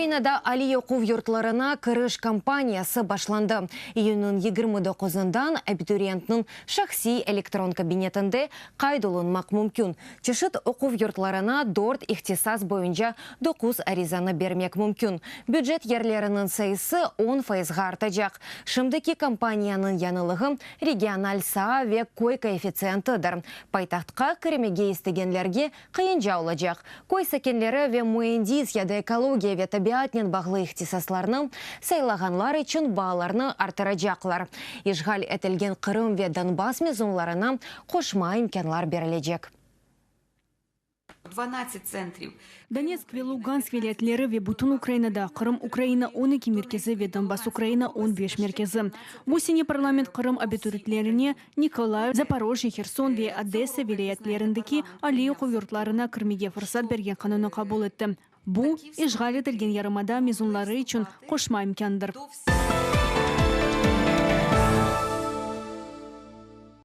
Ukrainada aliy oquv yurtlarına kiriş kampaniyası başlandı. İyünniñ 29-ından abituriyentniñ şahsiy elektron kabinetinde qayd olunmaq mümkün. Çeşit oquv yurtlarına dört ihtisas boyunca doquz arizanı bermek mümkün. Bücet yerleriniñ sayısı on fayızğa artacaq. Şimdiki kampaniyanıñ yañılığı, regional saa ve köy koeffitsiyentidir. Paytahtqa kirmege istegenlerge qıyınca olacaq. Köy sakinleri ve müendis ya da ekologiya ve tabiatnen bağlı ihtisaslarnı saylağanlar içün baalarnı artıracaqlar. İşğal etilgen Qırım ve Donbass mezunlarına qoşma imkânlar berilecek. Donetsk ve Lugansk vilâyetleri ve bütün Ukrainada Qırım Ukraina 12 merkezi ve Donbass Ukraina 15 merkezi. Bu sene parlament Qırım abituritlerine Nikolayev, Zaporojye, Herson ve Odessa vilâyetlerindeki aliy oquv yurtlarına kirmege fırsat bergen qanunnı qabul etti. Bu, işğal etilgen yarımada mezunları içün qoşma imkândır.